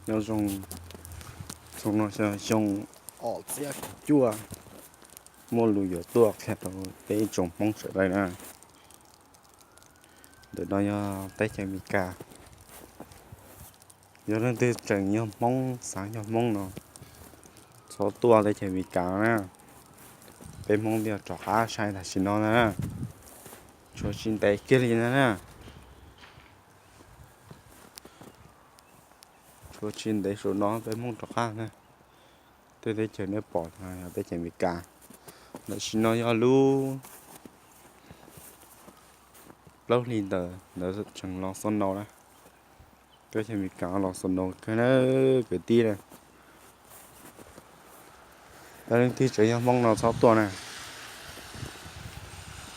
Nyob zoo, xyoo no xyoo ob txhiab kaum cuaj, muaj lus yuav tuaj qhia rau peb tsoom Hmoob sawv daws na. Ntawm no yog teb chaws Amelikas. Yog leej twg tseem yog Hmoob, xav yog Hmoob no, txhob tuaj teb chaws Amelikas na. Peb Hmoob thiaj rov qab sai tam sim no na. Tshuav tsis ntev kiag li na. Tshuav tsis ntev saum no peb Hmoob rov qab na. Tej teb chaws nej pom no yog teb chaws Amelikas. Tam sim no yog lub plaub hlis ntawd, ntawd tseem los snow na. Teb chaws Amelikas los snow kawg na, kwv tij na. Yog leej twg tseem yog Hmoob no txhob tuaj na.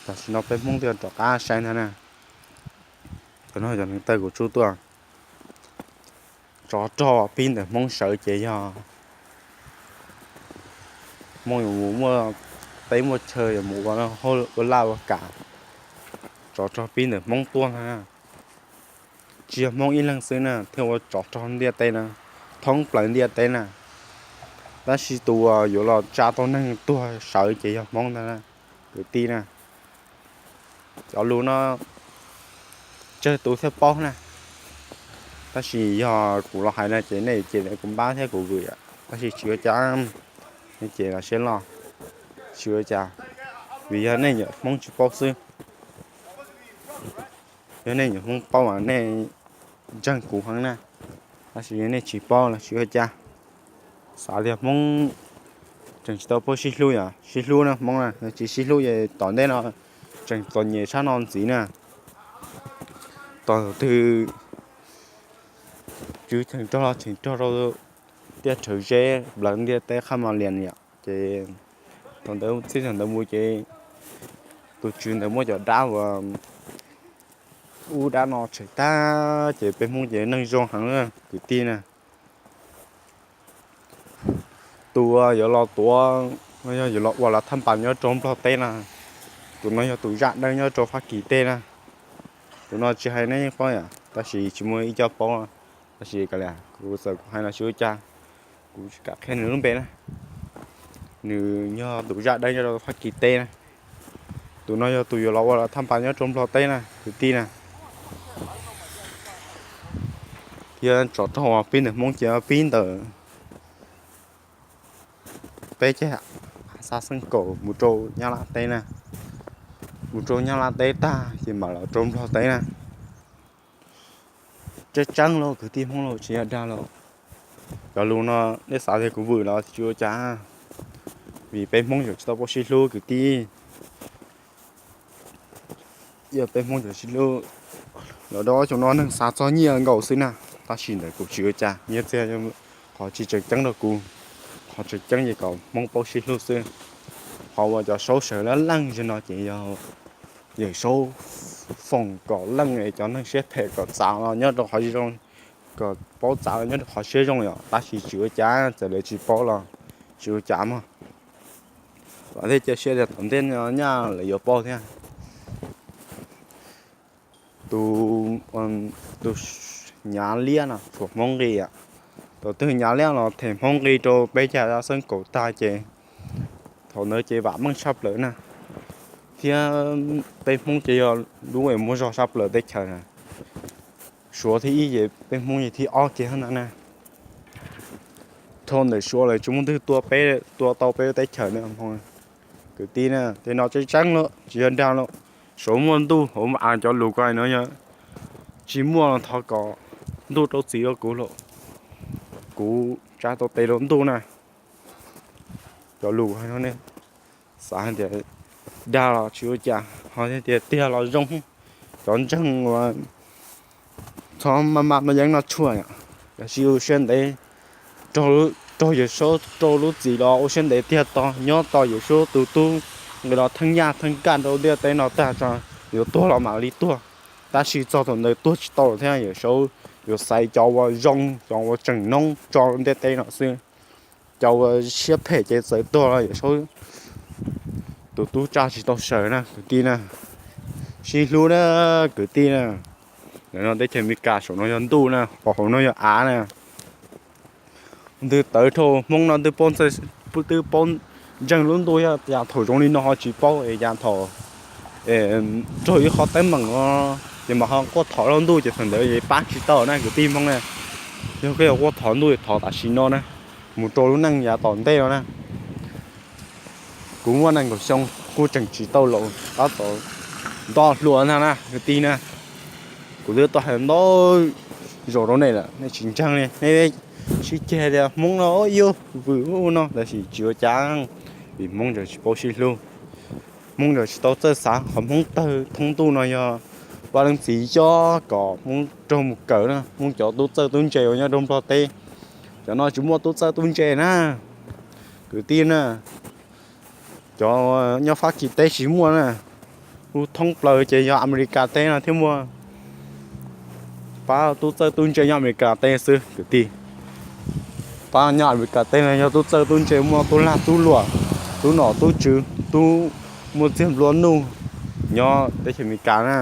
Tam sim no peb Hmoob thiaj rov qab sai ntag na. Cov no cov neeg taw kuv tsuj tuaj. Tsov rog pib ntawm Hmoob sawv ces yog Hmoob yuav mus muaj teb muaj chaw, yuav mus ua laj ua kam. Tsov rog pib ntawm Hmoob tuaj ntag na. Tsis yog Hmoob ib leeg xwb na thiaj ua tsov rog ntiaj teb na, thoob plaws ntiaj teb na. Tab sis tus uas yuav los tsa tau neeg tuag sawv ces yog Hmoob ntag na, kwv tij na. Cov lus no tsawg tus thiaj paub na, tab sis yog kuv los hais no ces nej ces kuv npab thiab kuv vwm, tab sis tsis ua cas, nej ces los siab loj, tsis ua cas, vim yog nej nyuam Hmoob tsis paub xwb. Yog nej nyuam Hmoob paub mas nej ntseeg kuv heev na, tab sis yog nej tsis paub los tsis ua cas. Xav tias Hmoob tseem tsis tau paub sib hlub, yog sib hlub na Hmoob na, yog tsis sib hlub ces tom ntej no tseem txom nyem tshaj no ntxiv na. Tos thaum twg tswv cheem rog los cheem rog rau tiaj rhawv zeb nplawv ntiaj teb qhab mas lias yom, ces thaum ntawd txij thaum ntawd mus ces tus tswv ntawd muab cov dab uas ub dab no tshem tag ces peb Hmoob ces neeg zoo heev na kwv tij na. Tus uas yuav los tuav, yog yuav los ua lav thaj npas nyob rau Nplog teb na, tus no yog tus zaj dawb nyob rau Fab Kis teb na. Tus no tsis hais nej yeej paub yom, tab sis tsis muaj ib co paub, tab sis kav liam kuv txawm kuv hais los tsis ua cas, kuv tsis kam qhia nws lub npe na. Nws yog tus zaj dawb nyob rau Fab Kis teb na. Tus no yog tus yuav los ua lav thaj npas nyob rau Nplog teb na kwv tij na. Thiab tsov rog pib ntawm Hmoob ces pib ntawm peb ceg xa Xeeb Kaum mus rau Nyab Laj teb na, mus rau Nyab Laj teb tag ces mam los rau Nplog teb na. Tseeb tseeb lauj kwv tij Hmoob lauj, tsis yog dag lauj. Cov lus no nej xav tias kuv vwm los tsis ua cas, vim peb Hmoob yuav tsis tau paub sib hlub kwv tij. Yog peb Hmoob yuav sib hlub, los rau ob xyoo no neeg xav txog nyiaj nkaus xwb na, tab sis ntawd kuv tsis ua cas, nyiaj txiag qhov tsis tseem ceeb rau kuv, qhov tseem ceeb ces kom Hmoob paub sib hlub xwb. Qhov uas cov Saub sawv lab leej zog no ces yog Yawm Saub foom kom leej cov neeg siab phem kom txav los nyob rau qhov zoo, kom paub txav los nyob rau qhov siab zoo yom, tab sis tsis ua cas, txawm lawv tsis paub los tsis ua cas mog. Vam thiab cia siab tias tom ntej no nyaj lawv yuav paub thiab. Tus, tus Nyav Liab no tshuav Hmoob nqi, thaum twg Nyav Liab los them Hmoob nqi rau peb ceg Xeeb Kaum tag ces thaum ntawd ces vam meej tshaj plaws na, thiab peb Hmoob ces yog lub uas muaj zog tshaj plaws teb chaws na. Suav thib ib ces peb Hmoob ces thib ob kiag ntag na. Thaum ntawd Suav lawv tsis muaj leej twg tua peb, tua tau peb lub teb chaws na. Kwv tij na, tej no tseeb tseeb lawm tsis yog dag lawm. Suav muaj ntuj hauv av cov lus ko no yog tsis muaj los thov kom ntuj rau txim rau kuv lawm, kuv tsa tau tes rau ntuj na. Cov lus no ne, xav hais tias dag los tsis ua cas, ho tias tiag los zoo. Cov ntseeg uas txhob maj maj noj yeeb noj tshuaj, yog sib ua siab ntev, raug Yawm Saub rau lub txim los ua siab ntev tiag to, nyob tos Yawm Saub tus tub nqis los theej yaj theej kaj rau ntiaj teb no tag tso, yuav tuag los mam li tuag. Tab sis txog thaum ntawd tuag tsis tau lawm thiab, Yawm Saub yuav xaiv cov uas zoo, cov uas tseem noob tso ntiaj teb no xwb. Cov uas siab phem ces txawm tuag los Yawm Saub tus tub tsa tsis tau sawv na kwv tij na. Sib hlub na kwv tij na. Ntawm no teb chaws Amelikas, saum no yog ntuj na, hauv no yog av na. Ntws tawv dhau, Hmoob no twb paub ntseeg lub ntuj, yog yav thaum zoo li no ho tsis paub es yav thaum raug ib qhov teeb meem no ces mas ho quaj thov lub ntuj ces thaum ntawd pab tsis tau na kwv tij Hmoob na. Yog koj yuav quaj thov ntuj thov tam sim no na, mus rau lub neej yav tom ntej no na. Kuv muaj nees nkaum xyoo kuj tseem tsis tau laus, tab tom nto hluas ntag na kwv tij na. Kuv twb tau hais ntau zaus rau nej lawm nej tsis ntseeg li, nej sib ceg tias Hmoob no yog vwm ub no, tab sis tsis ua cas, vim Hmoob ntawd tsis paub sib hlub. Hmoob ntawd tsis tau txawj xav, qhov Hmoob tawg thoob ntuj no yog Vaj Leej Txiv yob kom Hmoob raug mus kawm na, Hmoob cov tub txawj tub ntse uas nyob rau Nplog teb, cov no tsis muaj tub txawj tub ntse na kwv tij na. Cov nyob Fab Kis teb tsis muaj na, ub thoob plaws ces yog Amelikas teb no thiaj muaj. Pab tub txawj tub ntse nyob Amelikas teb xwb kwv tij. Pab nyob Amelikas teb no yog tub txawj tub ntse, muaj tub lag tub luam, tub nom tub tswv, tub muaj txiag nplua nuj nyob teb chaws Amelikas na.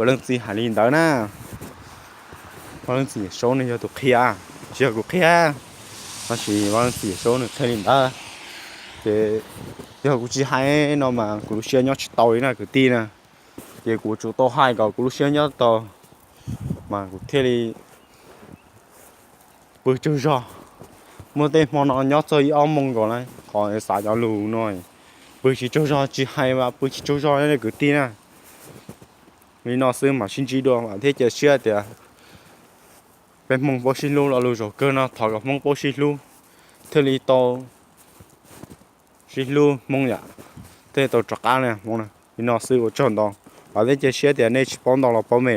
Vaj Leej Txiv hais li ntawd na. Vaj Leej Txiv Yawm Saub nws yog tus qhia, tsis yog kuv qhia, tab sis Vaj Leej Txiv Yawm Saub nws qhia li ntawd. Ces yog kuv tsis hais no mas kuv lub siab nyob tsis tau li na kwv tij na. Ces kuv tsuas tau hais kom kuv lub siab nyob tau, mas kuv thiaj li pw tsaug zog. Muaj tej hmo no nyob txog ib ob moos nkaus na, qhov xav cov lus no, pw tsis tsaug zog, tsis hais mas pw tsis tsaug zog ne kwv tij na. Li no xwb mas sib ntsib dua mas thiaj cia siab tias peb Hmoob paub sib hlub. Lo lus zaum kawg no thov kom Hmoob paub sib hlub, thiaj li tau sib hlub Hmoob yam, thiaj li tau rov qab na. Li no xwb ua tsaug ntau, vam thiab cia siab tias nej tsis paub ntau los paub me.